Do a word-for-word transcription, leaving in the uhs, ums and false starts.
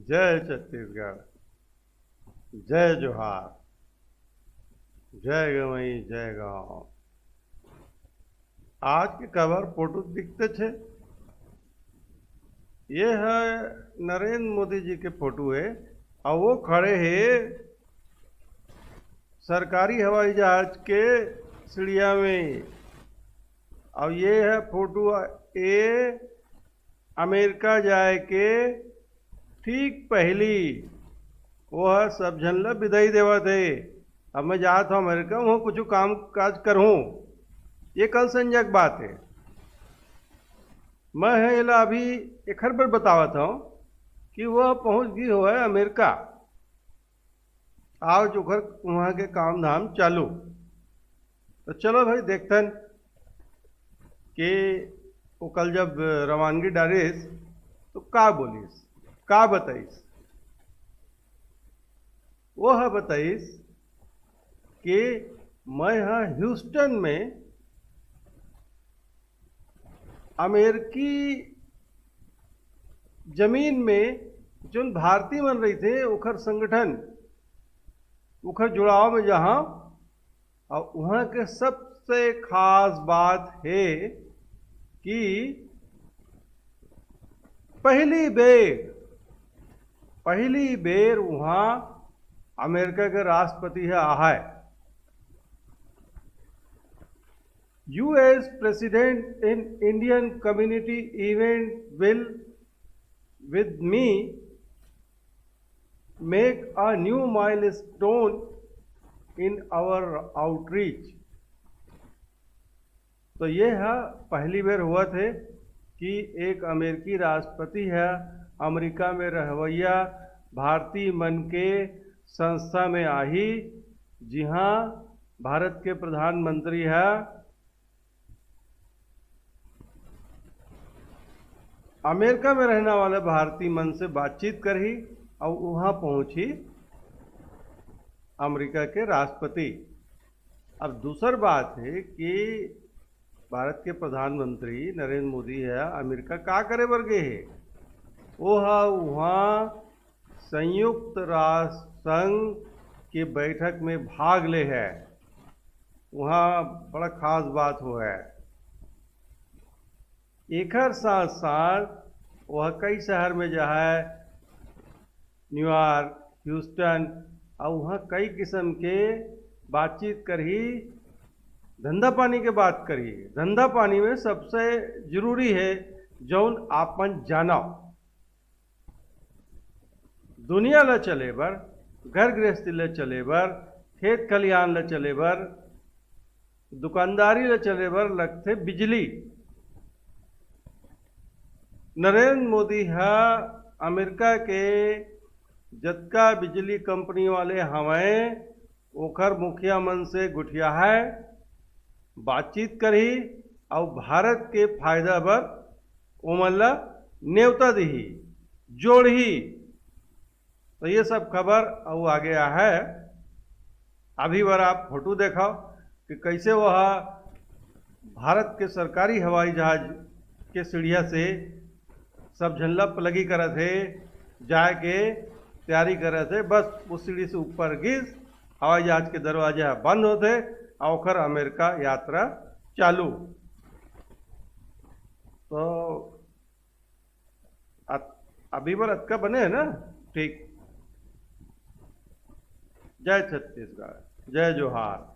जय छत्तीसगढ़, जय जोहार, जय गंवई, जय गांव। आज के कवर फोटो दिखते छे, ये है नरेंद्र मोदी जी के फोटो है, और वो खड़े है सरकारी हवाई जहाज के सीढ़िया में। और ये है फोटो, ए अमेरिका जाए के ठीक पहली वो ह सब झन ला बिदाई देवत हे। अब मैं जात हूँ अमेरिका, वहाँ कुछ काम काज करहूँ। ये कल संजय के बात है। मैं है एला अभी एखर बर बतावत हूँ कि वह पहुँच गई हो है अमेरिका। आज ओखर वहाँ के काम धाम चालू। तो चलो भाई, देखथन कि वो कल जब रवानगी डारिस, तो का बोलिस, का बताइस? वो ह बताइस कि मैं ह ह्यूस्टन में अमेरिकी जमीन में जोन भारतीय मन रहिथे, ओखर संगठन, ओखर जुड़ाव में जाहाँ। और वहाँ के सबसे खास बात है कि पहली बेर, पहली बेर वहाँ अमेरिका के राष्ट्रपति ह आए। U S President in Indian community event will, with me, make a new milestone in our outreach। तो ये ह पहली बेर होवत हे कि एक अमेरिकी राष्ट्रपति ह अमेरिका में रहवइया भारतीय मन के संस्था में आही, जिहाँ भारत के प्रधानमंत्री ह अमेरिका में रहने वाले भारतीय मन से बातचीत करही और वहाँ पहुँची अमेरिका के राष्ट्रपति। अब दूसर बात है कि भारत के प्रधानमंत्री नरेंद्र मोदी ह अमेरिका का करे बर गे हे? वो ह वहाँ संयुक्त राष्ट्र संघ के बैठक में भाग ले है। वहाँ बड़ा खास बात हो है। एकर साथ साथ वह कई शहर में जो है, न्यूयॉर्क, ह्यूस्टन, और वहाँ कई किस्म के बातचीत करही, धंधा पानी के बात करही। धंधा पानी में सबसे जरूरी है जौन आपन जानव। दुनिया ल चले बर, घर गृहस्थी ल चले बर, खेत खलिहान ल चले बर, दुकानदारी ल चले बर लगथे बिजली। नरेंद्र मोदी ह अमेरिका के जतका बिजली कंपनी वाले हवंय, ओखर मुखिया मन से गोठियाहय, बातचीत करही अउ भारत के फायदा बर ओमन ला नेवता दिही, जोड़ही। तो ये सब खबर अउ आगे आहे। अभी बर आप फोटो देखव कि कैसे वह भारत के सरकारी हवाई जहाज के सीढ़िया से सब झन ला प्लगी करत हे, जाए के तैयारी करत हे। बस वो सीढ़ी से ऊपर गिस, हवाई जहाज के दरवाजा बंद होथे अउ ओकर अमेरिका यात्रा चालू। तो अत-, अभी बर अतका बने है ना? ठीक। जय छत्तीसगढ़, जय जोहार।